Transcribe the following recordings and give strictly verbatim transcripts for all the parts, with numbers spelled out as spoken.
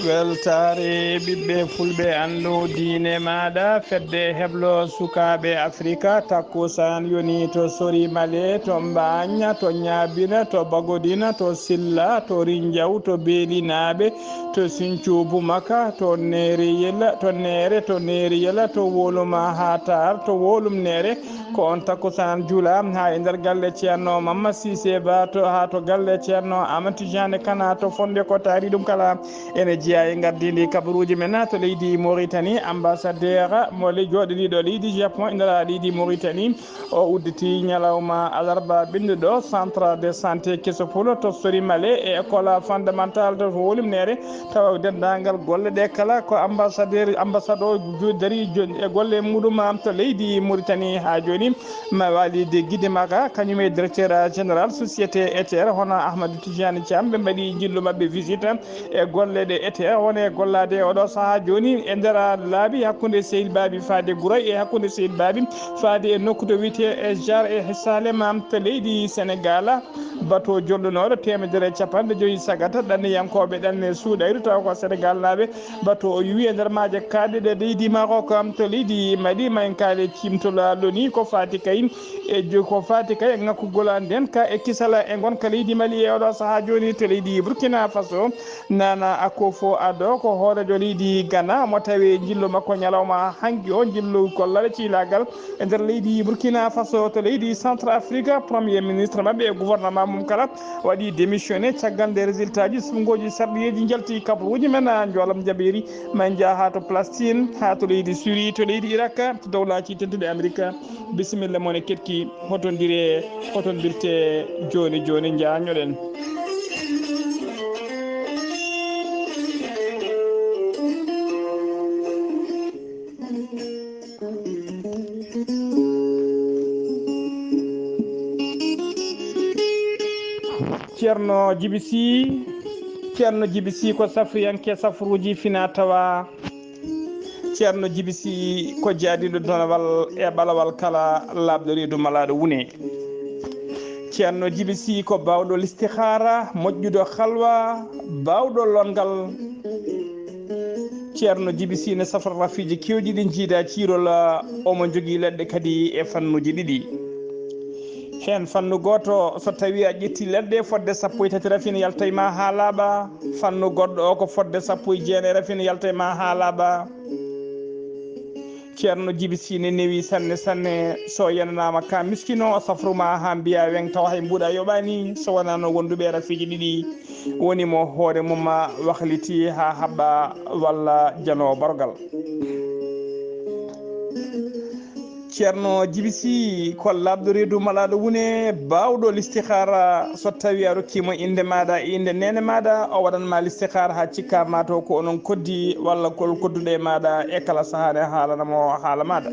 Weltaare ɓiɓɓe fulɓe, anndu diine maaɗa, fedde heblo sukaaɓe Afrika, takkusaan yoni to Sori Male, to Mbaaña, to Ñaabina, to Bagodina, to Silla, to Rinjaw, to Beelinaaɓe, to Sincuubu Maka, to Neereyela, to Neere, to Neereyela, to Woluma Hatar, to Wolum Neere, ko on takkusaan juula haa e nder galle Ceerno Mamma Siise Ba, to, haa to galle Ceerno Amadou Tidiane Kana, to Fonde ko taari ɗum kala. Ene jeyaa e ngardiindi kabaruuji men to leydi Mauritanie, ambassadeur mo le-, jooɗiiɗo leydi Japon e nder leydi Mauritanie, o udditi ñalawma alarba ɓennuɗo centre de santé Keso Polo to Sori Male e école fondamentale to Wolum Neere, tawa denndaangal golle ɗe kala ko ambassadeur, ambassade o ju-, darii jo-, e golle muɗum to leydi Mauritanie haa jooni. Ma Walid Gidimaka, kañum e directeur général société Ether, hono Ahmadou Tidiane Thiam, ɓe mbaɗi njillu maɓɓe visite e golle ɗe Ether woni e gollaade e oɗo sahaa jooni e nder laabi hakkunde Sehil Baabi faade Guray e hakkunde Sehil Baabi faade e nokku to wiyetee e Jar e Salema to leydi Senegal. Bato jolɗunooɗo teemedere e capanɗe joyi sagata ɗanniyankooɓe ɗanne suuɗayru tawa ko Senegal naaɓe. Bato o yuwi e nder maaje kaaɗɗe ɗe leydi Maroc to leydi Mali. Ma en kaale cimtol loni ko faati kay e jo-, ko faati kay e ŋakkugol nden ka e kisala e ngonka leydi Mali e oɗo sahaa jooni to leydi Burkina Faso. Nana Akufo-Addo ko hooreejo leydi Ghana mo tawi njillu makko ñalawma hanki o njillu gollal ciilaagal e nder leydi Burkina Faso. To leydi Centre Afrique, premier ministre maɓɓe e gouvernement mum kala waɗi démissionné caggal nde résultat ji suɓngooji sarɗiyeeji njalti kabaruuji men. Njoolam jaɓeeri ma en njaa haa to Palestine, haa to leydi Syrie, to leydi Irak, to dowlaaji tedduɗi Amerika. Bisimilla mon e keɗki, hotondire, hotondirte jooni jooni, njaanjoɗen. Ceerno Jibi Sih, Ceerno Jibi Sih ko safriyanke safruuji fina tawa. Ceerno Jibi Sih ko jaadiiɗo donowal e ɓalawal kala laaɓɗo reedu malaaɗo wune. Ceerno Jibi Sih ko baawɗo listihaara, moƴƴuɗo halwa, baawɗo lonngal. Ceerno Jibi Sih ne safra rafiiji keewɗi ɗi njiida ciirol, omo jogii leɗɗe kadi e fannuuji ɗiɗi. Heen fannu gooto, so tawii a ƴettii leɗɗe fodde sappo e tati rafi ne yalta e ma haa laaɓa, fannu goɗɗo o ko fodde sappo e jeenayi rafi ne yalta e ma haa laaɓa. Ceerno Jibi Sih ne newi sanne sanne, so yananaama ka miskino, o safru ma haa mbiya weŋ tawa hay mbuuɗa yoɓaani, so wonaa noon wonduɓe rafiiji ɗiɗi. Woni mo hoore mum wahliti haa haɓɓa walla janoowo bargal. Ceerno Jibi Sih ko laaɓɗo reedu malaaɗo wune, baawɗo listihaara. So tawii a rokkii mo innde maaɗa e innde neene maaɗa, o waɗan ma listihaara haa cikka ma taw ko onon koddi walla ko kodduɗo e maaɗa e kala sahaa ne haalana mo haala maaɗa.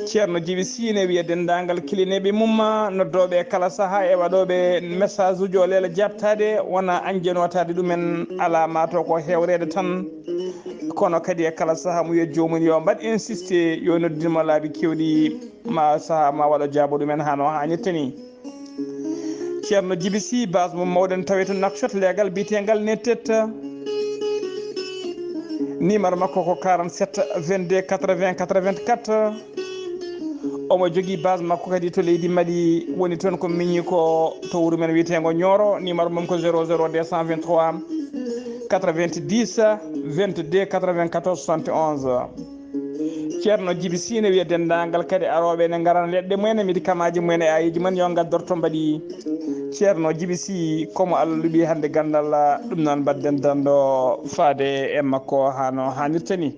Ceerno Jibi Sih ne wiya denndaangal kilineeɓe mum, noddooɓe e kala sahaa e waɗooɓe message uji o leela jaabtaade, wona añje nootaade ɗumen, alaa ma taw ko heewreede tan. Kono kadi e kala sahaa mo wiya joomum yo mbaɗ insiste, yo noddin mo laabi keewɗi, ma sahaa ma waɗa jaabo ɗumen haa no haanirta ni. Ceerno Jibi Sih, base mum mawɗen tawi to Nouakchott, leegal biyeteengal Netet. Numéro makko ko quarante-sept vingt-deux quatre-vingts quatre-vingt-quatre. Omo jogii base makko kadi to leydi Mali, woni toon ko miñi ko to wuro men wiyeteengo Nioro. Numéro mum ko zéro zéro deux cent vingt-trois quatre-vingt-dix vingt-deux quatre-vingt-quatorze soixante et onze. Ceerno Jibi Sih ne wiya denndaangal kadi arooɓe ne ngarana leɗɗe mumen e médicamentji mumen e ayeeji mumen yo ngaddorto mbaɗi. Ceerno Jibi Sih ko mo Allah luɓi hannde ganndal, ɗum noon mbaɗden dando faade e makko haa no haanirta ni.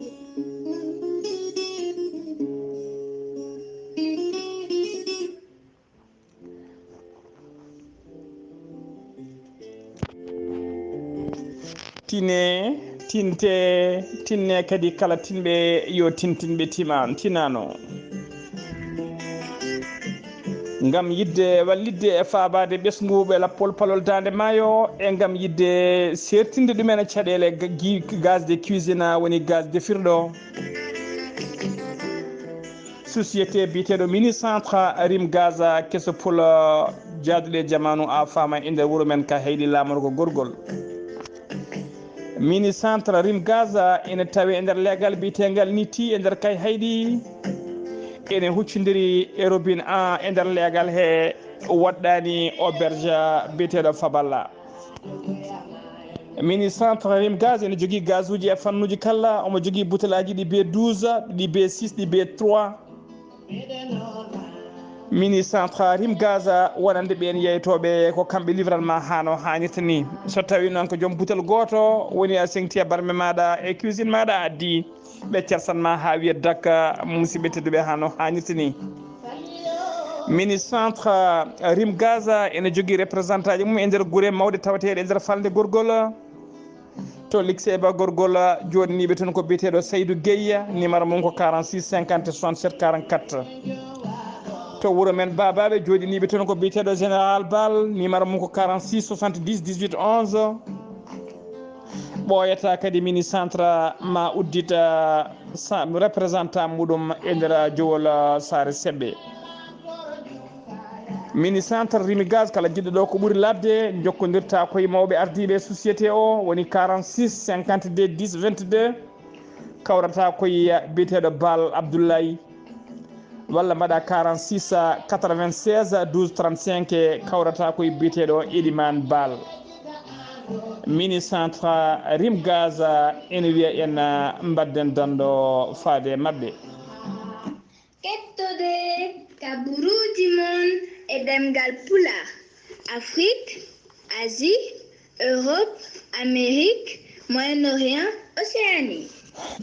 Tine, tinte, tinne kadi kala tinɓe yo tintinɓe tima, tinano. Ngam yiɗde wallitde e faabaade ɓesngu ɓe lappol palol daande maayo e ngam yiɗde seertinde ɗumen e caɗeele ga-, gi-, gaz de cuisine, woni gaz defirɗo. Société biyeteeɗo Mini Centre Rim Gaza keso pula jaaduɗe jamaanu a faama e nder wuro men ka heyɗi laamorgo gorgol. Mini Centre Rim Gaza ene tawe e nder leegal biyeteengal Niti e nder kay heyɗi. Ene huccindiri e Robin an e nder leegal he waɗɗaani auberge biyeteeɗo Faballa. Mini Centre Rim Gaz ene jogii gazuuji e fannuuji kala. Omo jogii butelaaji ɗi B douze, ɗi B six, ɗi B trois. Mini Centre Rim Gaz wonande ɓeen yeytooɓe ko kamɓe livran ma haa no haanirta ni. So tawii noon ko joom butel gooto woni a sengti e barme maaɗa e cuisine maaɗa a addi, ɓe cersan ma haa wiya dakka, musidɓe tedduɓe, haa no haanirta ni. Mini Centre Rim Gaza ene jogii représentant ji mum e nder gure mawɗe tawateeɗe e nder falnde gorgol. To Likseba gorgol jooɗiniiɓe toon ko biyeteeɗo Saydou Gueye, numéro mum ko quarante-six cinquante soixante-sept quarante-quatre. To wuro men Babaɓe jooɗiniiɓe toon ko biyeteeɗo Général Bal, numéro mum ko quarante-six soixante-dix dix-huit onze. Ɓooyata kadi Mini Centre ma uddita sa-, représentant muɗum e nder jowol, ah, Saare Seɓɓe. Mini Centre Rimi Gaz, kala jiɗɗo ɗo ko ɓuri labde, jokkondirta koye mawɓe ardiiɓe société o, woni quarante-six cinquante-deux dix vingt-deux, kawrata koye biyeteeɗo Bal Abdoulaye, walla mbaɗa quarante-six quatre-vingt-seize douze trente-cinq, kawrata koye biyeteeɗo Elimane Bal. Mini Centre Rim Gaz ene wiya en, ah, mbadden dando faade maɓɓe. Kettode kaburuuji mon e ɗemngal Pulaar, Afrique, Asie, Europe, Amérique, Moyen-Orient, Océanie.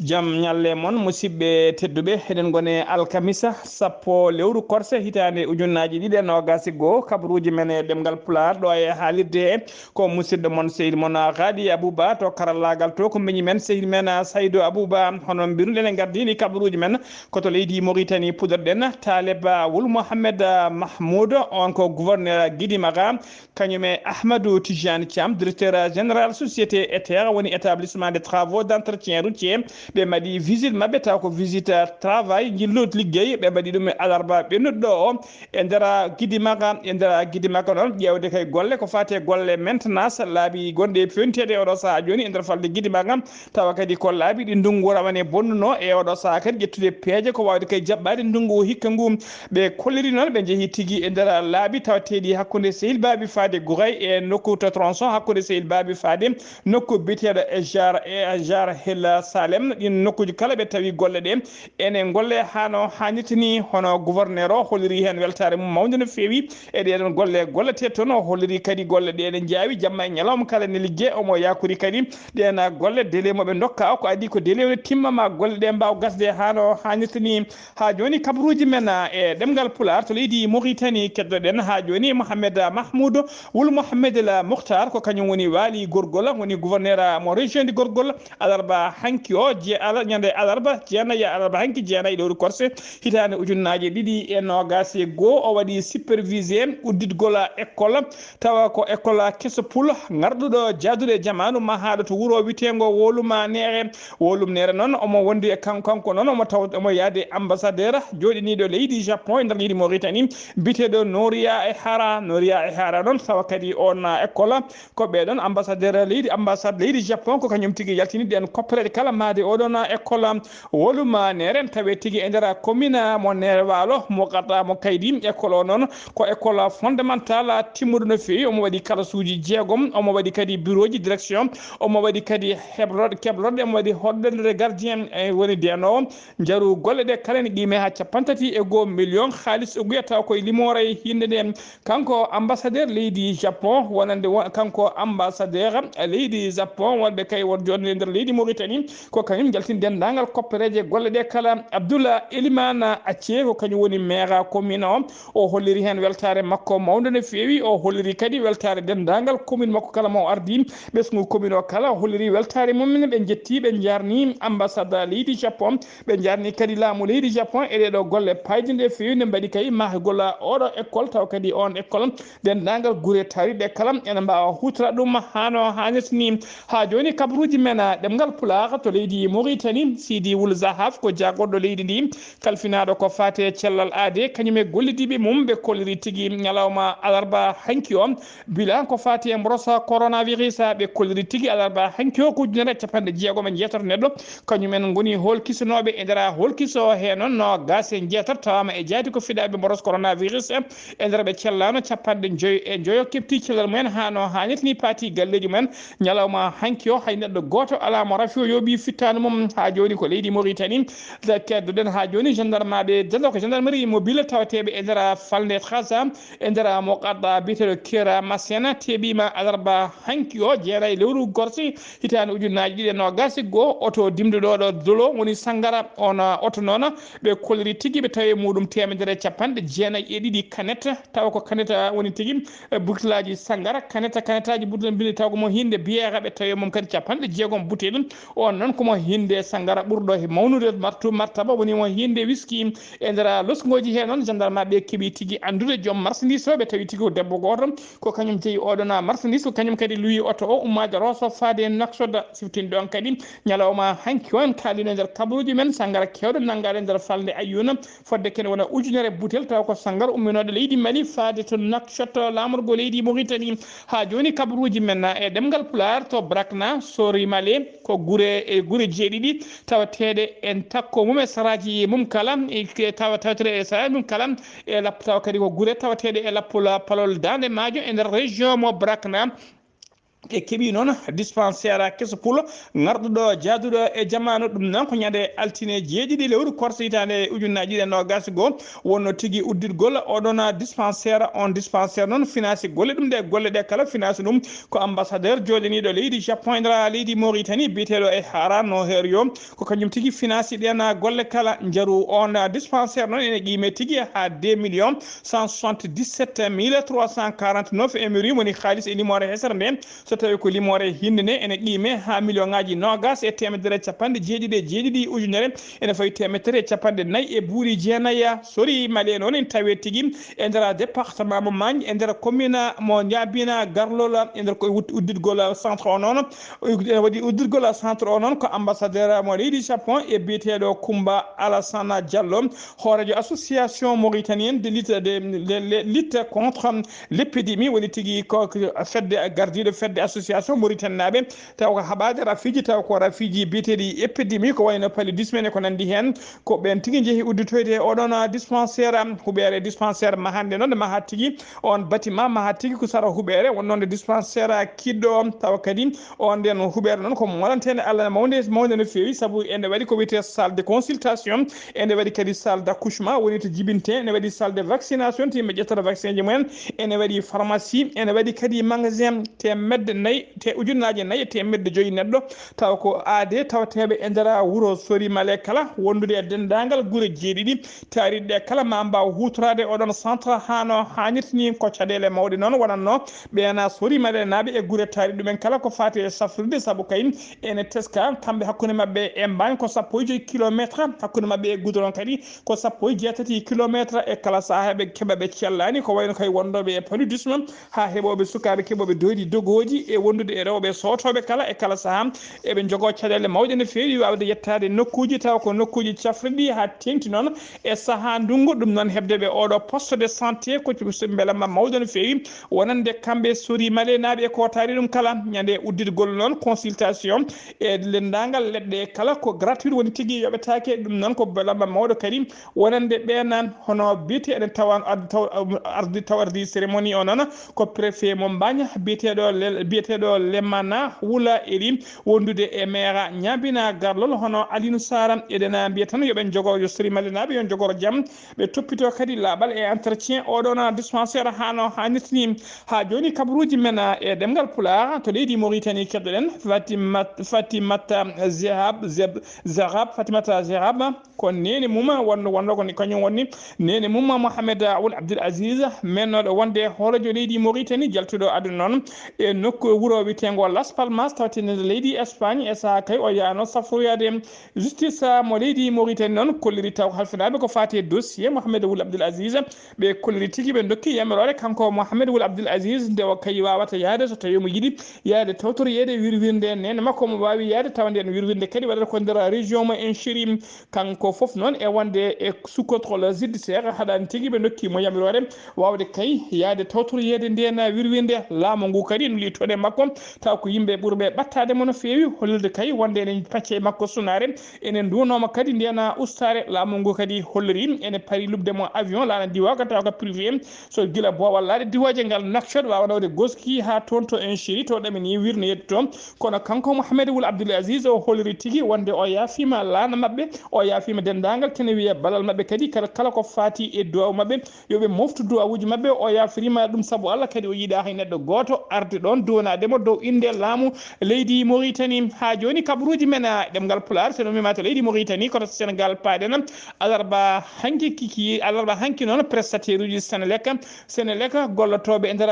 Jam ñalle mon, musidɓe tedduɓe. Eɗen ngone alkamisa sappo lewru korse hitaande ujunnaaji ɗiɗi e noogaas e goo. Kabaruuji men e ɗemngal Pulaar ɗo e haalirde ko musidɗo mon, sehil mon Haadi Abuba. To karallaagal to ko mbeñi men, sehil men Saydu Abuba. Hono mbiruɗen, en ngardini kabaruuji men ko to leydi Mauritanie puɗɗorɗen. Taleb Wul Mohamed Mahmoud, on ko gouverneur Guidimaga. Kañum e Ahmadou Tijani Thiam, directeur général société E T R, woni établissement de travaux d'entretien routier. Ɓe mbaɗi visite maɓɓe, taw ko visite travail, njillu liggey. Ɓe mbaɗi ɗum e alarba ɓennuɗo o e nder Guidimaga. E nder Guidimaga noon, ƴeewde kay golle ko faati e golle maintenance laabi gonɗe e fewniteede e oɗo sahaa jooni e nder falde Guidimaga. Tawa kadi ko laabi ɗi ndunngu rawane bonnuno e oɗo sahaa kadi, ƴettude peeje ko waawde kay jaɓɓaade ndunngu o hikka ngu. Ɓe kolliri noon, ɓe njehi tigi e nder laabi tawateeɗi hakkunde Sehilbaaɓi faade Guray e nokku to tronçon hakkunde Sehilbaaɓi faade nokku biyeteeɗo e Jar, e Jar Hel Salem. Ɗin nokkuuji kala ɓe tawi golle ɗe ene ngolle haa no haanirta ni, hono gouverneur o holliri heen weltaare mum mawnde no feewi e ɗee ɗoon golle golletee toon. O holliri kadi golle ɗe ene njaawi jamma e ñalawma kala ne liggee. Omo yakori kadi ɗeen golle délai mo ɓe ndokka o, ko adii ko délai o ne timma ma golle ɗe mbaawa gasde haa no haanirta ni. Haa jooni kabaruuji men, ah, e ɗemngal Pulaar to leydi Mauritanie, keddoɗen haa jooni Mohamed Mahmoud Wul Mohamed El Mokhtar, ko kañum woni waali Gorgol, woni gouverneur mo région de Gorgol. Alarba hanki o, je-, ala-, ñande alarba jeenayi, alarba hanki jeenayi lewru korse hitaande ujunnaaje ɗiɗi e noogaas e goo, o waɗi supervisé udditgol école, tawa ko école keso pul ngarɗuɗo jaaduɗo e jamaanu, mahaaɗo to wuro witeengo Woluma Neere. Wolum Neere noon, omo wondi e kan-, kanko noon, omo taw-, omo yaade ambassadeur jooɗiniiɗo leydi Japon e nder leydi Mauritanie, biyeteeɗo Noria e Hara. Noria e Hara noon, tawa kadi on, ah, école ko ɓee ɗoon ambassadeur leydi, ambassade leydi Japon, ko kañum tigi yaltini ɗeen koppereeje kala mahde oo ɗoon école. Woluma Neere en tawe tigi e nder commune mo Neere Waalo, mo Gata mo Kaydi. École o noon ko école fondamental timmuɗo no feewi. Omo waɗi kalasuuji jeegom, omo waɗi kadi bureau ji direction, omo waɗi kadi heblorɗe, keblorɗe, omo waɗi hoɗɗorde gardien, e woni deenoowo. Njaru golle ɗe kala ne qiime haa cappanɗe tati e goo million haalis uguya, taw koye limoore e hinnde nde. Kanko ambassadeur leydi Japon wonande wo-, kanko ambassadeur leydi Japon wonde kay won joɗnde nder leydi Mauritanie, ko kañum jaltini denndaangal koppereeje golle ɗe kala. Abdoula Elimane Acce ko kañum woni maire commune o. O holliri heen weltaare makko mawnde no feewi. O holliri kadi weltaare denndaangal commune makko kala mo ardi ɓesngu commune o kala. O holliri weltaare mumen. Ɓe njetti, ɓe njarni ambassade leydi Japon. Ɓe njarni kadi laamu leydi Japon e ɗee ɗoo golle paayɗe nde feewi nde mbaɗi kay mahgol oɗo école, taw kadi on école denndaangal gure taariɗe kala ene mbaawa huutora ɗum haa no haanirta ni. Haa jooni kabaruuji men, ah, ɗemngal Pulaar to Leydi Mauritanie, Sidi Wul Zahaf, ko jaagorɗo leydi ndi, kalfinaaɗo ko faati e cellal aade, kañum e gollidiiɓe mum ɓe kolliri tigi ñalawma alarba hanki o. Bila ko faati e mboros coronavirus, ɓe kolliri tigi alarba hanki o ko ujunere e capanɗe jeegom e jeetato neɗɗo, kañum en ngoni hoolkisinooɓe e nder hoolkiso he noon no gaas e jeetato tawaama e jaati ko fiɗaaɓe mboros coronavirus e nder ɓe cellaano capanɗe joyo e joyo keɓti cellal mumen haa no haanirta ni paati galleeji mumen. Ñalawma hanki o hay neɗɗo gooto alaa mo rafi o yooɓi fittaandu mum. Haa jooni ko leydi Mauritanie keddoɗen. Haa jooni gendarmeɓe dendo ko gendarmerie mobile tawateeɓe e nder falnde Trasa e nder mo qadda biyeteeɗo Kera Masena teeɓiima alarba hanki o jeeɗa e lewru gorsi hitaande ujunnaaji ɗiɗi e noogaas e goo. Oto dimduɗo ɗo dolo woni Sangara on oto noon ɓe kolliri tigi ɓe tawi e muɗum teemedere e capanɗe jeenayi e ɗiɗi kanet tawa ko kanet woni tigi. E butelaaji Sangara kaneta kanetaaji butel mbili taw ko mo hinde biyeera ɓe tawi e mum kadi capanɗe jeegom butel. On noon ko mo hinde Sangara ɓurɗo he mawnude martu martaba woni mo hinde wiski e nder losngooji he noon gendarmeɓe keɓi tigi anndude joom marchandise o ɓe tawi tigi ko debbo gooto ko kañum jeyi oɗon marchandise ko kañum kadi luwi oto o ummaade Rosso faade Nouakchott. Siftin ɗon kadi ñalawma hanki o en kaalino e nder kabaruuji men Sangara kewɗo nanngaade e nder falnde Ayyuna fodde kene wona ujunere butel taw ko Sangara umminooɗo leydi Mali faade to Nouakchott laamorgo leydi Mauritanie. Haa jooni kabaruuji men e ɗemngal Pulaar to Brakna Sori Male ko gure e gure jeeɗiɗi tawateeɗe en takko mum e saraaji mum kala e tawa tawtere e saraaji mum kala e lappo tawa kadi ko gure tawateeɗe e lappol palol daande maajo e nder région mo Brakna. Ɓe keɓi noon dispensaire keso pulo ŋarɗuɗo jaaduɗo e jamaanu. Ɗum noon ko ñande altine jeeɗiɗi lewru korse hitaande ujunnaji ɗiɗi e noogas goo wonno tigi uddirgol oɗon dispensaire. On dispensaire noon finaasi golle ɗum ɗe golle ɗe kala finaasi ɗum ko ambassadeur jooɗaniiɗo leydi Japon e nder leydi Mauritanie biyeteeɗo e Haran no Herio ko kañum tigi finaasi ɗen golle kala. Njaru on dispensaire noon ene qiime tigi haa deux millions cent soixante-dix-sept mille trois cent quarante-neuf M R I woni haalis e limoore hesere nde. So tawi ko limoore hinde nde ene qiime haa million ngaji noogas e teemedere capanɗe jeeɗiɗi e jeeɗiɗi ujunere ene fawi teemedere e capanɗe nayi e buuɗi jeenaya. Sori Mali noon en tawi tigi e nder département mo Magne e nder commune mo Ndiabina Garlol e nder ko wut- uddirgol centre o noon. Ene waɗi uddirgol centre o noon ko ambassadeur mo leydi Japon e biyeteeɗo Kumba Alassane Diallo, hooreejo association mauritanienne de lutte, de, de, de lutte contre l'épidémie, woni tigi ko fedde gardiiɗo fedde association mauritaninaɓe taw ko haɓaade rafiiji taw ko rafiiji biyeteeɗi épidémie ko wayno paludisme en e ko nanndi heen. Ko ɓeen tigi njehi udditoyde e oɗon dispensaire huɓeere dispensaire mahande noon nde mahat tigi on bâtiment mahat tigi ko sara huɓeere wonnoo nde dispensaire kiɗɗo on tawa kadi on nden huɓeere noon ko molanteende Allah mawnde mawnde no feewi sabu ene waɗi ko wiyetee salle de consultation, ene waɗi kadi salle d'accouchement woni to jibintee, ene waɗi salle de vaccination to yimɓe ƴettata vaccin ji mumen, ene waɗi pharmacie, ene waɗi kadi magasin teemedde nayi te ujunnaaje nayi e teemedde joyi neɗɗo taw ko aade tawateeɓe e nder wuro Sori Male kala wondude e denndaangal gure jeeɗiɗi taariɗe ɗe kala ma mbaaw huutoraade oɗon centre haa no haanirta ni. Ko caɗeele mawɗe noon wonatnoo ɓeena Sori Male naaɓe e gure taariɗe ɗumen kala ko faati e safrirde sabu kay ene teska kamɓe hakkunde maɓɓe e Mbañ ko sappo e joyi kilometre hakkunde maɓɓe e goudron kadi ko sappo e jeetati kilometre e kala sahaa ɓe keɓa ɓe cellaani ko wayno kay wonndooɓe e paludisme haa heɓooɓe sukaaɓe keɓooɓe doyɗi dogooji e wondude e rewɓe sootooɓe kala e kala sahaa. Eɓe njogoo caɗeele mawɗe no feewi waawde yettaade nokkuuji tawa ko nokkuuji cafriɗi haa teeŋti noon e sahaa ndunngu. Ɗum noon heɓde ɓe ooɗo poste de santé ko mbelema mawɗo no feewi wonande kamɓe Sori Male naaɓe e kootaari ɗum kala. Ñande uddirgol noon consultation e denndaangal leɗɗe kala ko gratuit woni tigi yoɓetaake. Ɗum noon ko mbelema mawɗo kadi wonande ɓe nan hono bite ene tawa ardi taw ardi taw ardi cérémonie o noon ko préfet mo Mbaña biyeteeɗo biyeteeɗo Lemana Wula Eri wondude e meera ñaabina garlol hono Alinu Sara. Eɗen mbiya tan yo ɓe njogo yo Sori Male naaɓe yo njogoro jam ɓe toppito kadi laaɓal e entretien oɗon dispensaire haa no haanirta ni. Haa jooni kabaruuji men e ɗemngal Pulaar to leydi Mauritanie keɗɗoɗen Fatimat Fatimata Zehab Zeb Zahab Fatimata Zehab Ko neene mum wonno wonno ko ni kañum woni neene mum Mohamed Wul Abdul Aziz, mennooɗo wonde hooreejo leydi Mauritanie, jaltuɗo aduna noon e nokku wuro wiyeteengo Las Palmas, tawtee nder leydi Espagne. E sahaa kay o yaano safroyaade justice mo leydi Mauritanie noon, kolliri taw halfinaaɓe ko faati e dossier Mohamed Wul Abdul Aziz. Ɓe kolliri tigi, ɓe ndokki yamiroore kanko Mohamed Wul Abdul Aziz nde o kay waawata yahde so tawii omo yiɗi yahde tawtoroyeede wirwirnde neene makko, omo waawi yahde tawa ndeen wirwirnde kadi waɗata ko nder région mo Inchiri. Kanko fof noon e wonde e sous contrôle judiciaire, haɗaani tigi ɓe ndokki mo yamiroore waawde kay yahde tawtoroyeede ndeen wirwirnde. Laamu ngu kadi nuli toɗe makko, taw ko yimɓe ɓurɓe ɓattaade mo no feewi, hollirde kay wonde ene pacce e makko sunaare, ene nduwnooma kadi ndeen ustaare. Laamu ngu kadi holliri ene parii luɓde mo avion laana diwa ka tawa ko privé. So gila boowal laaɗe diwaaje ngal Nouakchott, waawa nawde Goski haa toon to Inchiri, to ɗamini wirnoyeede to. Kono kanko Mohamed Wul Abdul Aziz o holliri tigi wonde o yaafiima laana maɓɓe, o yaafiima denndaangal kene wiyee balal maɓɓe kadi, kala, kala ko faati e duwaaw maɓɓe, yo ɓe moftu duwaawuuji maɓɓe. O yaafiriima ɗum sabu Allah, kadi o yiɗaa hay neɗɗo gooto arde ɗoon duwanaade mo dow innde laamu leydi Mauritanie. Haa jooni kabaruuji men, a, ɗemngal Pulaar, so no mbiimaa to leydi Mauritanie, koto Sénégal paaɗen. Alarba hanki kiki, alarba hanki noon, prestataire uji Senelec, Senelec gollotooɓe e nder,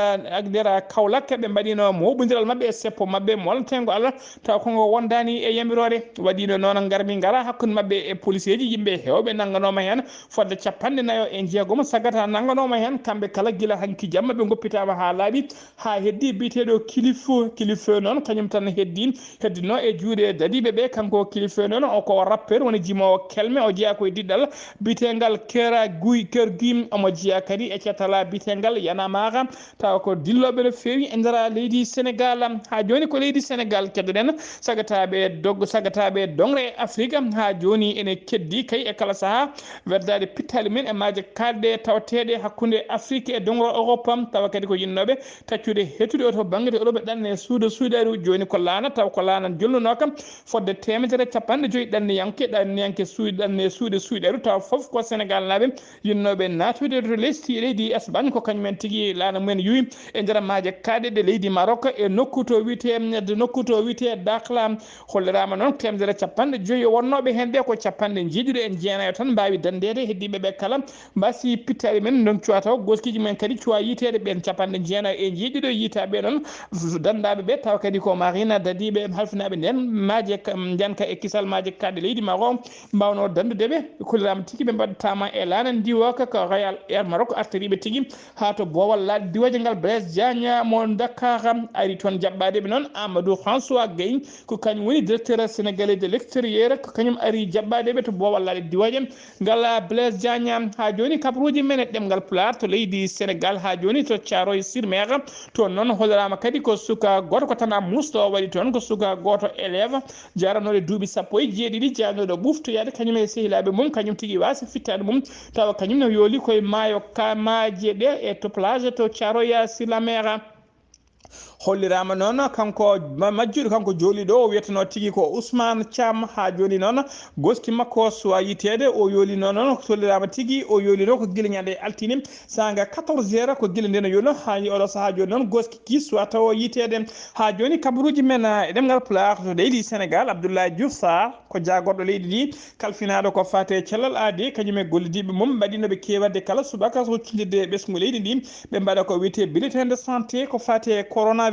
nder Kaolack, ɓe mbaɗiino mooɓondiral maɓɓe e seppo maɓɓe molanteengo Allah, taw ko ngo wondaani e yamiroore. Waɗiino noon ngarmi ngara hakkunde maɓɓe e poliseeji, yimɓe heewɓe nannganooma heen, fodde capanɗe nayo e jeegom sagata nannganooma heen. Kamɓe kala gila hanki jamma ɓe ngoppitaama haa laaɓi, haa heddi biyeteeɗo Kilifeu. Kilifeu noon kañum tan heddi, heddino e juuɗe dadiiɓe ɓe. Kanko Kilifeu noon o ko rappeur, woni jimoowo kelme, o jeyaa ko e diɗɗal biyeteengal Kera Guy, Ker Guy, omo jeyaa kadi e catal biyeteengal Y'en a marre, tawa ko dillooɓe no feewi e nder leydi Senegal. Haa jooni ko leydi Senegal keddoɗen, sagataaɓe dog-, sagataaɓe doŋre Afrique. Haa jooni ene keddi kay e kala sahaa weddaade pittaali men e maaje kaaɗɗe tawateeɗe hakkunde Afrique e doŋre Europe, tawa kadi ko yinnooɓe taccude heɗtude o to bannge to Europe ɗanne suuda suuɗeeru. Jooni ko laana, tawa ko laana jolnunooka fodde teemedere capanɗe joyi ɗanniyanke, ɗanniyanke suuɗe, ɗanne suuɗe suuɗeeru, tawa fof ko Senegal naaɓe yinnooɓe naatude to lesdi leydi Espagne. Ko kañum en tigi laana mumen yuwi e nder maaje kaaɗɗe ɗe leydi Maroc e nokku to wiyetee, nokku to wiyetee Dakhla. Holliraama noon teemedere capanɗe joyi wonnooɓe heen ɓe ko capanɗe njeeɗiɗo e jeenayo tan mbaawi danndeede, heddiiɓe ɓe kala mbasi pittaali men, ndon cuwa taw goskiiji men kadi cuwa yiiteede. Ɓeen capanɗe jeenayo e njeeɗiɗo yiitaaɓe noon danndaaɓe ɓe, tawa kadi ko Marina dadiiɓe halfinaaɓe ndeen maaje ka-, njanka e kisal maaje kaaɗɗe leydi Maroc mbaawnoo danndude ɓe. Kolliraama tigi ɓe mbaɗataama e laana ndiwooka ko Royal Air Maroc artiriiɓe tigi haa to boowal laaɗe diwaaje ngal. Blaise Diagne mo Dakar ari toon jaɓɓaadeɓe noon. Amadou François Gueye ko kañum woni directeur sénégalais de l'extérieur, ko kañum ari jaɓɓaadeɓe to boowal laaɗe diwaaje ngal. Blaise Diagne, haa jooni kabaruuji men e ɗemngal Pulaar to leydi Senegal, haa jooni to Thiaroye sur Mer. Toon noon holliraama kadi ko suka gooto ko Tana Moussa, o waɗi toon ko suka gooto élève jaaranooɗo duuɓi sappo e jeeɗiɗi, jaaranooɗo ɓuftoyaade kañum e sehilaaɓe mum, kañum tigi waasi fittaandu mum, tawa kañum ne yooli koye maayo ka maaje ɗe e to plage to Thiaroye sur la Mer. Holliraama noon kanko ma-, majjuɗo, kanko jooliiɗo o wiyetenoo tigi ko Ousmane Thiam. Haa jooni noon goski makko suwa yiiteede, o yooli noon, noon holliraama tigi o yooli noon ko gila ñande altine saanga quatorze heures, ko gila ndeen o yooli noon haa oɗo sahaa jooni noon goski ki suwa tawo yiiteede. Haa jooni kabaruuji men, ah, e ɗemngal Pulaar to leydi Senegal, Abdoulaye Diouf Sarr ko jaagorɗo leydi ndi, kalfinaaɗo ko faati e cellal aadi, kañum e gollidiiɓe mum mbaɗiino ɓe keewal kala subaka so huccindirde e ɓesngu leydi ndi. Ɓe mbaɗa ko wiyetee bulletin de santé ko faati e coronavirus.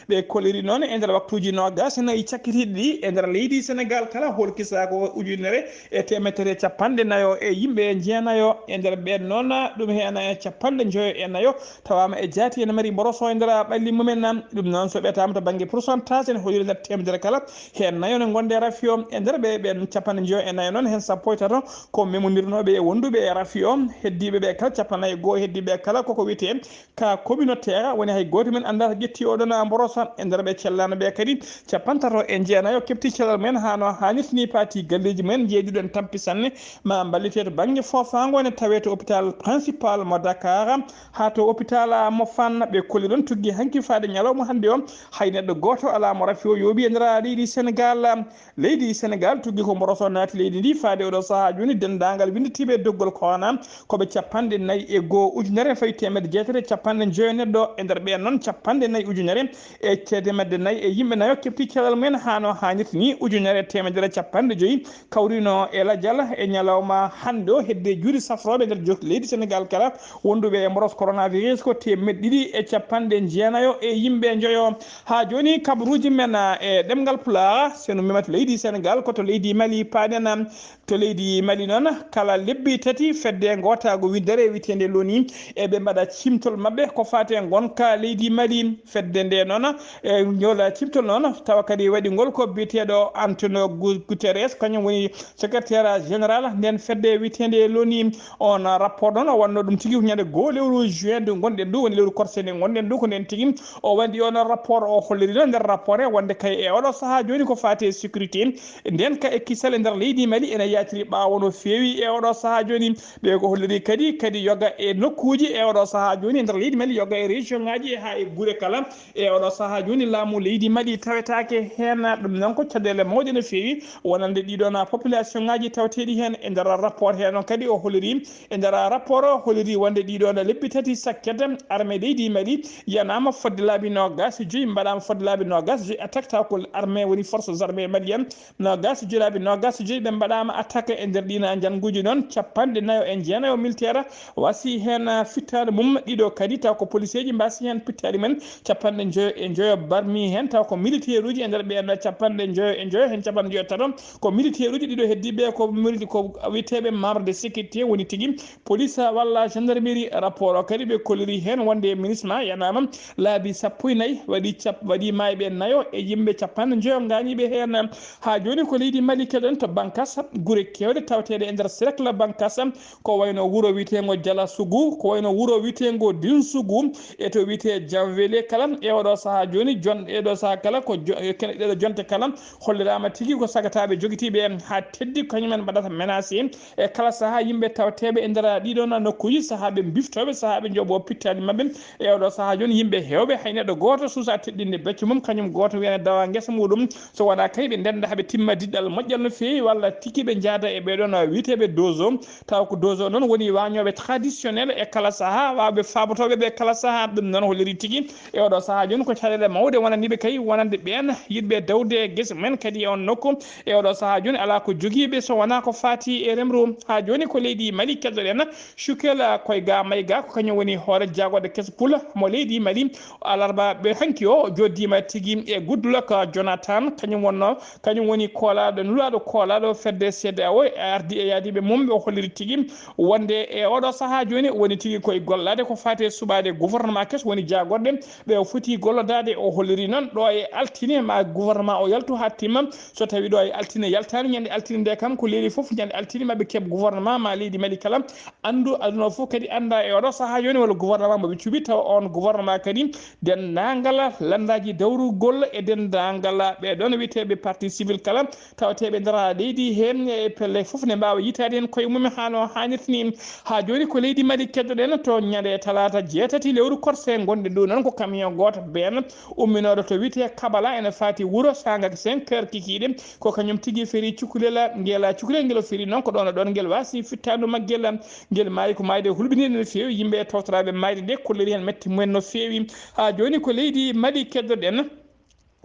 Ɓe kolliri noon e nder waktuuji noogaas e nayi cakkitiiɗi ɗi e nder leydi Senegal kala, holkisa ko ujunere e teemedere capanɗe nayo e yimɓe jeenayo. E nder ɓeen noon, ɗum heen capanɗe njoyo e nayo tawaama e jaati ene mari mboroso e nder ɓalli mumen. Ɗum noon, so ɓetaama to bannge pourcentage, ene holliri nder teemedere kala heen nayo ne ngonde rafi o. E nder ɓe, ɓeen capanɗe njoyo e nayo noon, heen sappo e tato ko memondirnooɓe e wonduɓe e rafi o. Heddiiɓe ɓe kala, capanɗe nayi e goo heddiiɓe kala koko wiyetee ka communautaire, woni hay gooto men anndaa ƴetti oɗon mborosa. E nder ɓe cellaano ɓe kadi, capanɗe tato e jeenayo keɓti cellal mumen haa no haanirta ni, paati galleeji mumen, njeeyduɗen tampi sanne, ma mballite to bannge foofaango, ene tawee to hôpital principal mo Dakar, haa to hôpital mo Fann. Ɓe kolli ɗon tuggi hanki faade ñalawma hannde o, hay neɗɗo gooto alaa mo rafi o yooɓi e nder leydi Senegal. Leydi Sénégal tuggi ko mboros o naati leydi ndi faade oɗo sahaa jooni. Denndaangal winnditiiɓe e doggol koona ko ɓe capanɗe nayi e goo ujunere fayi teemedde jeetati e capanɗe njoyo neɗɗo. E nder ɓeen noon, capanɗe nayi ujunere e teemedde nayi e yimɓe nayo keɓti cellal mumen haa no haanirta ni. Ujunere e teemedere capanɗe joyi kawrino e lajal e ñalawma hannde o hedde juuɗe safrooɓe nder jokki leydi Sénégal kala wonduɓe e mboros coronavirus ko teemedde ɗiɗi e capanɗe jeenayo e yimɓe njoyo. Haa jooni, kabaruuji men, ah, e ɗemngal Pulaar, so en ummiima to leydi Sénégal, ko to leydi Mali paaɗen. To leydi Mali noon, kala lebbi tati, fedde ngootaago winndere wiyeteende loni, e ɓe mbaɗa cimtol maɓɓe ko faati e ngonka leydi Mali. Fedde nde noon, e ñoola cimtol noon, tawa kadi waɗi ngol ko biyeteeɗo Antonio Gu-, Guterres, kañum woni secrétaire général nden fedde wiyeteende loni. On rapport noon o wannoo ɗum tigi ko ñande goo lewru juin ndu ngonɗen ndu, woni lewru korse ndu ngonɗen ndu, ko nden tigi o waɗi on rapport. O holliri noon nder rapport he wonde kay e oɗo sahaa jooni ko faati e sécurité. Nden ka e kisal e nder leydi Mali ene yaltiri ɓaawo no feewi e oɗo sahaa jooni. Ɓe ko holliri kadi, kadi yoga e nokkuuji e oɗo sahaa jooni e nder leydi Mali, yoga e région ngaji e haa e gure kala. E oɗo sahaa jooni laamu leydi Mali tawetaake heen. Ɗum noon ko caɗeele mawɗe no feewi wonande ɗiɗon population ngaji tawateeɗi heen. E nder rapport he noon kadi o holliri, e nder rapport o holliri wonde ɗiɗon lebbi tati sakket armée leydi Mali yanaama fodde laabi noogas e joyi, mbaɗaama fodde laabi noogas e joyi attaque, taw ko armée woni forces armées maliennes, noogas e joyi laabi noogas e joyi ɓe mbaɗaama attaque e nder ɗiin njannguuji noon capanɗe nayo e jeenayo militaire wasi heen, ah, fittaandu mum. Ɗiɗo kadi taw ko poliseeji mbasi heen pittaali men capanɗe njoyo e njoyo barmi heen, taw ko militaireji e nder ɓeen capanɗe njoyo e njoyo heen capanɗe njoyo e tato ko militaireji. Ɗiɗo heddiiɓe ko mili-, ko wiyeteeɓe membre de sécurité woni tigi police walla gendarmerie. Rapport o kadi ɓe kolliri heen wonde MINUSMA yanaama laabi sappo e nayi waɗi cap-, waɗi maayɓe nayo e yimɓe capanɗe njoyo ngaañiiɓe heen. Haa jooni ko leydi Mali keɗen to Bankas, gure keewɗe tawateeɗe e nder cercle Bankas, ko wayno wuro wiyeteengo Jala Sugu, ko wayno wuro wiyeteengo Din Sugu, e to wiyetee Janwele kala. E oɗo sahaa jooni, jon-, e ɗo sahaa kala ko jo-, e kene, ɗeɗo jonte kala holliraama tigi ko sagataaɓe jogitiiɓe haa teddi kañumen mbaɗata menacé e kala sahaa yimɓe tawateeɓe e nder ɗiɗo na nokkuuji, sahaaɓe biftooɓe, sahaaɓe njoɓo pittaali maɓɓe. E oɗo sahaa jooni, yimɓe heewɓe, hay neɗɗo gooto suusa teɗɗinde becco mum, kañum gooto wiyana dawa ngesa muɗum, so wonaa kay ɓe ndennda haɓe timma diɗɗal moƴƴal no feewi, walla tigi ɓe njaada e ɓeɗon wiyeteeɓe dozo, taw ko dozo noon woni waañooɓe traditionnel e kala sahaa, waawɓe faabotooɓe ɓe kala sahaa. Ɗum noon holliri tigi e oɗo sahaa jooni ko caɗeele mawɗe wonaniiɓe kay wonande ɓeen yiɗɓe dawde gese mumen kadi e on nokku. E oɗo sahaa jooni alaa ko jogiiɓe so wonaa ko faati e remru. Haa jooni ko leydi Mali keddoɗen. Shukel Koyga Mayga ko kañum woni hoore jaagoɗe Kespoul mo leydi Mali. Alarba ɓe hanki o joddiima tigi e Goodluck Jonathan, kañum wonno, kañum woni koolaaɗo, nulaaɗo koolaaɗo fedde C D A O, ardi e yaadiiɓe mum. O holliri tigi wonde e oɗo sahaa jooni woni tigi koye gollaade ko faati e suɓaade gouvernement keso woni jaagorɗe ɓe o foti gollodaade. O holliri noon ɗo e altine ma gouvernement o yaltu haa timma. So tawi ɗo e altine yaltaani, ñande altine nde kam ko leydi fof ñande altine maɓe keɓ gouvernement ma leydi Mali kala anndu, aduna o fof kadi annda e oɗo sahaa jooni walla gouvernement mo ɓe cuɓi, tawa on gouvernement kadi denndaangal lanndaaji dawrugol e denndaangal ɓe ɗon wiyeteeɓe parti civil kala tawateeɓe nder leydi heen e pelle fof ne mbaawa yitaade heen koye mum haa no haanirta ni. Haa jooni ko leydi Mali keddoɗen to ñande talaata jeetati lewru korse ngonɗen ɗo noon ko camion gooto been umminooɗo to wiyetee Kabala ene faati wuro saanga cinq heures kikiiɗe. Ko kañum tigi feri cukalel, ngel cukalel ngel o feri noon ko ɗoon e ɗoon ngel wasi fittaandu maggel. Ngel maayi ko maayde hulɓiniinde no feewi. Yimɓe e tawtoraaɓe maayde nde kolliri heen metti mumen no feewi. Haa jooni ko leydi Mali keddoɗen.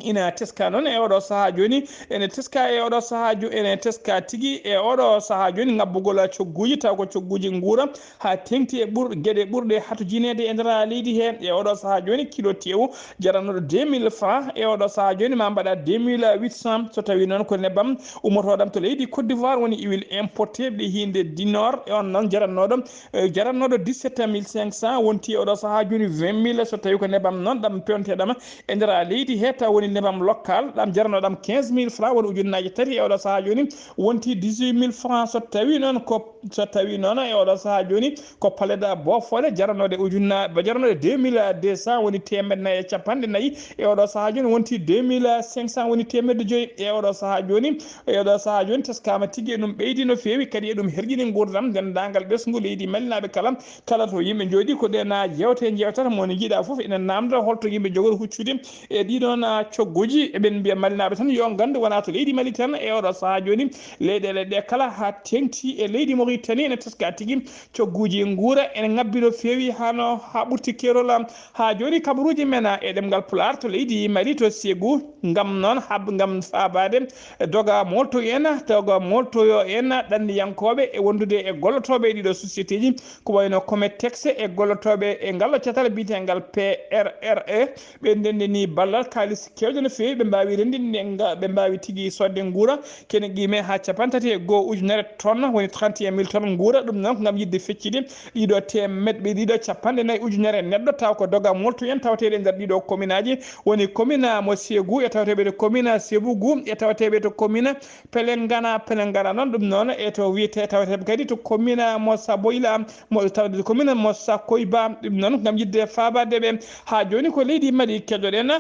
Ina teska noon e oɗo sahaa jooni, ene teska e oɗo sahaa jo-, ene teska tigi e oɗo sahaa jooni ngabbugol cogguuji, taw ko cogguuji nguura haa teŋti e ɓur-, geɗe ɓurɗe hatujineede e nder leydi he. E oɗo sahaa jooni kilo teewu jarannooɗo deux mille francs, e oɗo sahaa jooni ma mbaɗa deux mille huit cents. So tawii noon ko nebbam ummotooɗam to leydi Côte d'Ivoire woni huile importée ɗi hiinde du Nord, e on noon jarannooɗo, eh, jarannooɗo dix-sept mille cinq cents wonti e oɗo sahaa jooni vingt mille. So tawii ko nebbam noon ɗam pewnteɗam e nder leydi he, taw woni nebbam local, ɗam jarannooɗam quinze mille francs woni ujunnaaje tati e oɗo sahaa jooni wonti dix-huit mille francs. So tawii noon ko, so tawii noon e oɗo sahaa jooni ko palette boofoore jaranoode ujunna-, ba jaranoode deux mille deux cents woni teemedde nayi e capanɗe nayi, e oɗo sahaa jooni wonti deux mille cinq cents woni teemedde joyi. E oɗo sahaa jooni, e oɗo sahaa jooni teskaama tigi e ɗum ɓeydi no feewi, kadi e ɗum herƴini nguurndam denndaangal ɓesngu leydi Malinaaɓe kala. Kala to yimɓe njooɗi ko ɗe na jeewte njeewtata, mo ne njiɗa fof ene naamnda holto yimɓe njogori huccude e ɗiɗo na Cogguuji, eɓen mbiya Malinaaɓe tan yo nganndu, wonaa to leydi Mali tan, e oɗo sahaa jooni, leyɗeele ɗe kala, haa teeŋti e leydi Mauritanie, ene teska tigi. Cogguuji nguura ene ŋabbi no feewi, haa no, haa ɓurti keerol. Haa jooni, kabaruuji men e ɗemngal Pulaar to leydi Mali, to Ségou, ngam noon, hab-, ngam faabaade doga molto en, doga moltoyo en ɗanniyankooɓe e wondude e gollotooɓe e ɗiɗo société ji, ko wayno Cometex e gollotooɓe e ngal catal biyeteengal P R R E. Ɓe ndenndini ballal kaalis keewɗo no feewi, ɓe mbaawi renndinde nga, ɓe mbaawi tigi soodde nguura kene qime haa cappanɗe tati e go'o ujunere tonnes, woni trente et un mille tonnes nguura. Ɗum noon ko ngam yiɗde feccide ɗiɗo teemeɗɗe, ɗiɗo cappanɗe nayi ujunere neɗɗo, taw ko doga molto en tawateeɗe e nder ɗiɗo kominaaji, woni komina mo Ségou e tawateeɓe to komina Sébougou e tawateeɓe to komina Pelengana, Pelengana noon, ɗum noon e to wiyetee tawateeɓe kadi to komina mo Saboyla, mo tawde komina mo Sakoyba. Ɗum noon ngam yiɗde faabaade ɓe. Haa jooni ko leydi Mali keɗoɗen,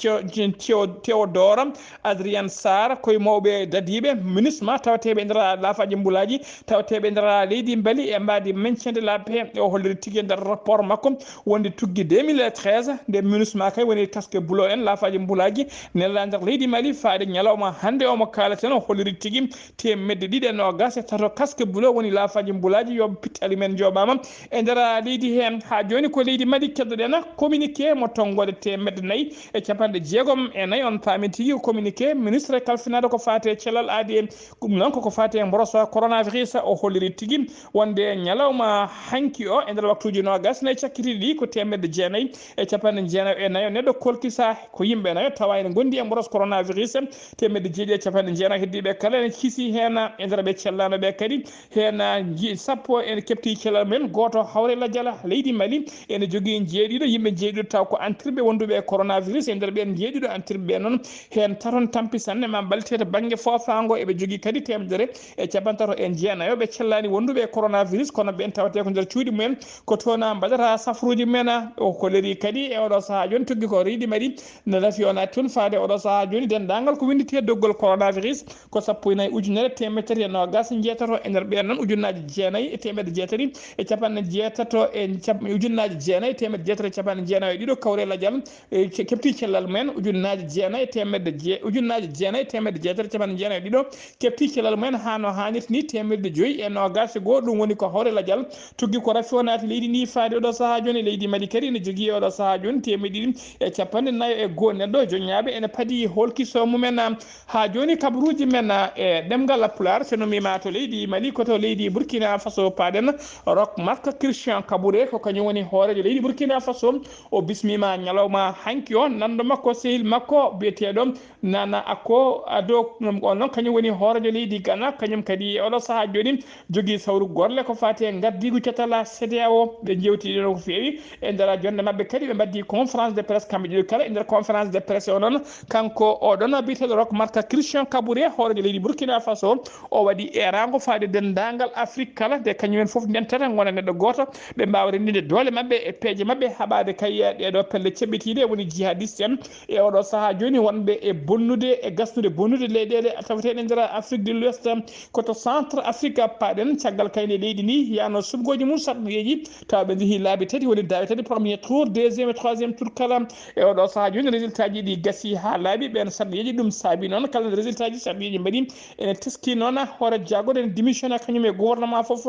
co-, Teo-, Théodore Adrien Sarr, ko e mawɓe dadiiɓe MINUSMA tawateeɓe e nder laafaaji mbulaaji, tawateeɓe e nder leydi Mali e mbaadi maintien de la paix. O holliri tigi e nder rapport makko wonde tuggi deux mille treize, nde MINUSMA kay woni casque bleu en, laafaaji mbulaaji, nelaa nder leydi Mali faade ñalawma hannde o mo kaaleten, o holliri tigi teemeɗɗe ɗiɗi e noogas e tato casque bleu woni laafaaji mbulaaji, yo pittaali men njooɓaama e nder leydi heen. Haa jooni ko leydi Mali keɗoɗen, communiqué mo tonngoode teemeɗɗe nayi e cappanɗe jeegom e nayi, on paami tigi ko communiqué ministre kalfinaaɗo ko faati e cellal aadi e ɗum noon koko faati e mboroso coronavirus. O holliri tigi wonde ñalawma hanki o e nder waktuuji noogas nayi cakkitiiɗi ɗi ko teemeɗɗe jeenayi e cappanɗe jeenayi e nayo neɗɗo kolkisa, ko yimɓe nayo tawa ene ngondi e mboros coronavirus. Teemeɗɗe jeeɗiɗi e cappanɗe jeenayi heddiiɓe kala ene kiisi heen e nder ɓe cellaano ɓe kadi. Heen, ah, nji-, sappo ene keɓti cellal mum en, gooto hawre lajal leydi Mali ene jogii jeeɗiɗo, yimɓe jeeɗiɗo taw ko antirɓe wonduɓe e coronavirus. E nder ɓeen jeeɗiɗo antirɓe ɓe noon, heen taton tampi sanne ma mballite to bannge foofaango, eɓe jogii kadi teemedere e cappanɗe tato e jeenayo ɓe cellaani wonduɓe e coronavirus, kono ɓeen tawatee ko nder cuuɗi mumen, ko toon mbaɗata safruuji men. O holliri kadi e oɗo sahaa jooni tuggi ko leydi Mali, no nafi o naati toon faade oɗo sahaa jooni denndaangal ko winnditi e doggol coronavirus ko sappo e nayi ujunere teemeɗɗe tati e noogas njeetato, e nder ɓeen noon ujunnaaji jeenayi e teemeɗɗe jeetati e cappanɗe jeetato e cap-, ujunnaaji jeenayi e teemeɗɗe jeetati e cappanɗe jeenayi e ɗiɗo kawre lajal, e ce-, keɓti cellal mumen ujunnaaji jeenayi e teemeɗɗe je-, ujunnaaji jeenayi e teemeɗɗe jeetati e cappanɗe jeenayi e ɗiɗo, keɓti cellal mumen haa no haanirta ni teemeɗɗe joyi e noogas e go'o, ɗum woni ko hawre lajal. Tuggi ko rafi o naati leydi ndi faade oɗo sahaa jooni, leydi Mali kadi ene jogii oɗo sahaa jooni teemeɗɗe ɗiɗi e cappanɗe nayo e go'o neɗɗo joñaaɓe ene padi holkiso mumen. Haa jooni kabaruuji men e ɗemngal Pulaar, so no mbiimaa to leydi Mali, ko to leydi Burkina Faso paaɗen. Rock Marc Christian Kabouré ko kañum woni hooreejo leydi Burkina Faso. O bismiima ñalawma hanki o, nanndo makko, sehil makko biyeteeɗo Nana Akufo-Addo, on noon kañum woni hooreejo leydi Ghana, kañum kadi e oɗo sahaa jooni jogii sawru golle ko faati e ngardiigu catal CEDEAO. Ɓe njeewtidino ko feewi e nder jonnde maɓɓe kadi, ɓe mbaɗdi conférence de presse kamɓe ɗiɗo kala. E nder conférence de presse o noon, kanko oɗon biyeteeɗo Rock Marc Christian Kabouré, hooreejo leydi Burkina Faso, o waɗi eeraango faade denndaangal Afrik kala, nde kañum en fof ndentata ngona neɗɗo gooto, ɓe mbaawa renndinde doole maɓɓe e peeje maɓɓe, haɓaade kay ɗeeɗo pelle ceɓɓitiiɗe woni jihadiste en. E oɗo sahaa jooni wonɓe e bonnude, e gasnude bonnude leyɗeele tawateeɗe nder Afrique de l'Ouest, ko to Centre Afrique paaɗen. Caggal kayne leydi ndi yano suɓgooji mum sarɗiyeeji, tawa ɓe njehii laabi tati, woni daawe tati, premier tour, deuxième et troisième tour kala. E oɗo sahaa jooni résultat ji ɗi gasi haa laaɓi, ɓeen sarɗiyeeji. Ɗum saabi noon kala résultat ji sarɗiyeeji mbaɗi ene teski noon hoore jagode ene démissionna kañum e gouvernement fof.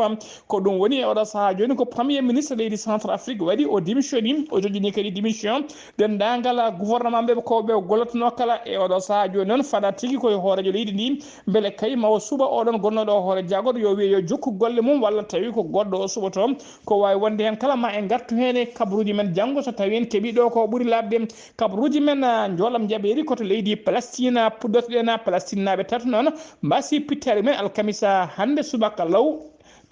Ko ɗum woni e oɗo sahaa jooni ko premier ministre leydi Centre Afrique waɗi, o démissionni, o joƴƴini kadi démission denndaangal gouvernement ɓe ko ɓe gollotonoo kala. E oɗo sahaa jooni noon fada tigi koye hooreejo leydi ndi, mbele kay ma o suɓa oɗon gonnooɗo o hoore jagode, yo wiye yo jokku golle mum, walla tawi ko goɗɗo o suɓotoo. Ko waawi wonde heen kala ma en ngartu heen e kabaruuji men janngo, so tawi en keɓii ɗo ko ɓuri laaɓde. Kabaruuji men, ah, njoolam njaɓeeri ko to leydi Palestine, ah, puɗɗotoɗen, ah, Palestinnaaɓe tato noon mbaasi pittaali men alkamisa hannde subaka law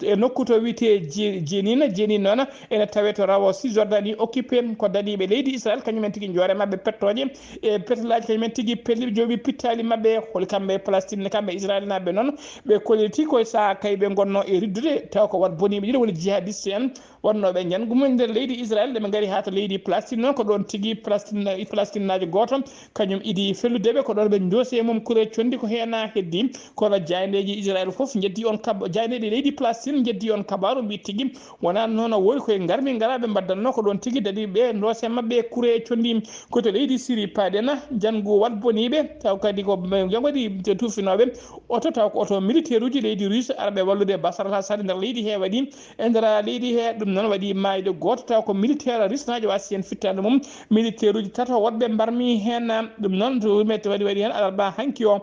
e nokku to wiyetee Je-, Jenin. Jenin noon ene tawee to rawo Cisjordanie occupé, ko dadiiɓe leydi Israël, kañum en tigi njoore maɓɓe pettooje e petelaaji, kañum en tigi pelliɓe jooɓi pittaali maɓɓe. Holi kamɓe Palestine, kamɓe Israël naaɓe noon, ɓe kolliti koye sahaa kay ɓe ngonnoo e riddude, taw ko wat boniiɓe ɗiɗo woni jihadiste en wonnooɓe njanngu mum nder leydi Israël, nde ɓe ngari haa to leydi Palestine noon, ko ɗoon tigi Palestine, Palestinnaajo gooto kañum idi fellude ɓe, ko ɗoon ɓe njoosi e mum kure conndi ko heen heddi. Kono jaayndeeji Israël fof njeddi on kab-, jaayndeeji leydi Palestine Tin jeddi on kabaru mbi tigi wona noon o wori koye ngarmi ngara ɓe mbaddanno ko ɗon tigi dadi ɓe ndose maɓɓe kure e condi ko to leydi Siri paɗena jangu wat boniɓe taw kadi ko jogodi tufinoɓe oto taw ko oto militaire uji leydi Russe arɓe wallude Basar al Assad nder leydi he waɗi e nder leydi he ɗum noon waɗi mayde goto taw ko militaire rusnajo wasi hen fittande mum militaire uji tato woɗɓe mbarmi hen ɗum noon to mette waɗi waɗi hen alarba hanki o.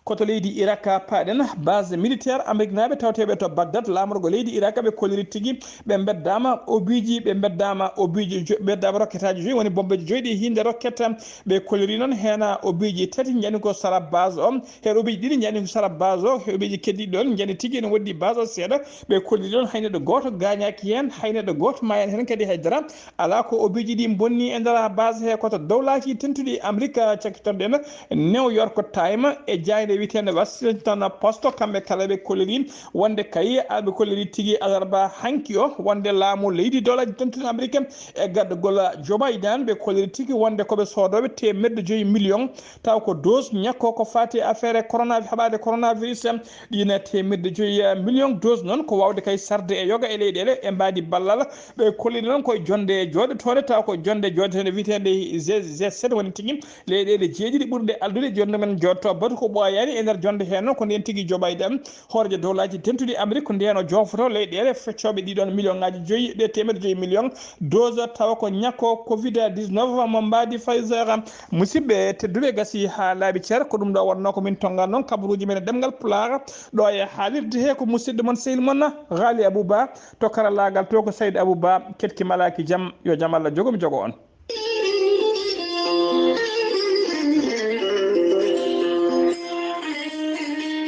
Koto leydi Irak paɗen base militaire ameriknaɓe tawteɓe to Bagdad lamorgo leydi Irak ɓe kolliri tigi ɓe beddama obiji ɓe beddama obiji beddama rokketaji joyi woni bombeji joyi ɗi hinde rokketa ɓe kolliri noon hena obiji tati jani ko sara base o he obiji ɗiɗi jani ko sara base o he obiji keddiɗi ɗon jani tigi ene woɗɗi base o seeɗa ɓe kolliri noon hay neɗɗo goto gañaki hen hay neɗɗo goto mayani hen kadi haydara ala ko obiji ɗi bonni e nder base he koto dowlaji tentuɗi Amerika cakkitorɗen New York Times e jaaynde wiyeteende Washington Post, kamɓe kala ɓe kolliri wonde kay aɓe kolliri tigi alarba hanki o wonde laamu leydi dowlaji tentuɗi Amerika e gardagol Joe Biden ɓe kolliri tigi wonde koɓe soodooɓe teemeɗɗe joyi million taw ko dose ñakko ko fati e affaire corona haɓaade coronavirus ɗine teemeɗɗe joyi million dose noon ko wawde kay sarde e yoga e leyɗeele e mbaadi ballal ɓe kolliri noon koye jonde jooɗotoonde taw ko jonde jooɗotoonde wiyeteende G sept woni tigi leyɗeele jeeɗiɗi ɓurɗe alɗude jonde men jotto batu ko ɓooyaani e nder jonde heen noon ko ndeen tigi joɓayɗen hooreejo dowlaaji dentuɗi Amérique ko ndeen o joofotoo leyɗeele feccooɓe ɗiɗoon million ŋaaji joyi ɗe teemeɗe joyi million dose tawa ko ñakko covid dix-neuf mo mbaadi Pfizer. Musidɓe tedduɓe gasi haa laaɓi cer ko ɗum ɗo wonnoo ko min tonngan noon kabaruuji men e ɗemngal Pulaar ɗo e haalirde he ko musidɗo mon sehil mon Ghali Abouba to karallaagal to ko Sayd Abouba keɗki malaaki jam yo jam Allah jogo mi jogo on.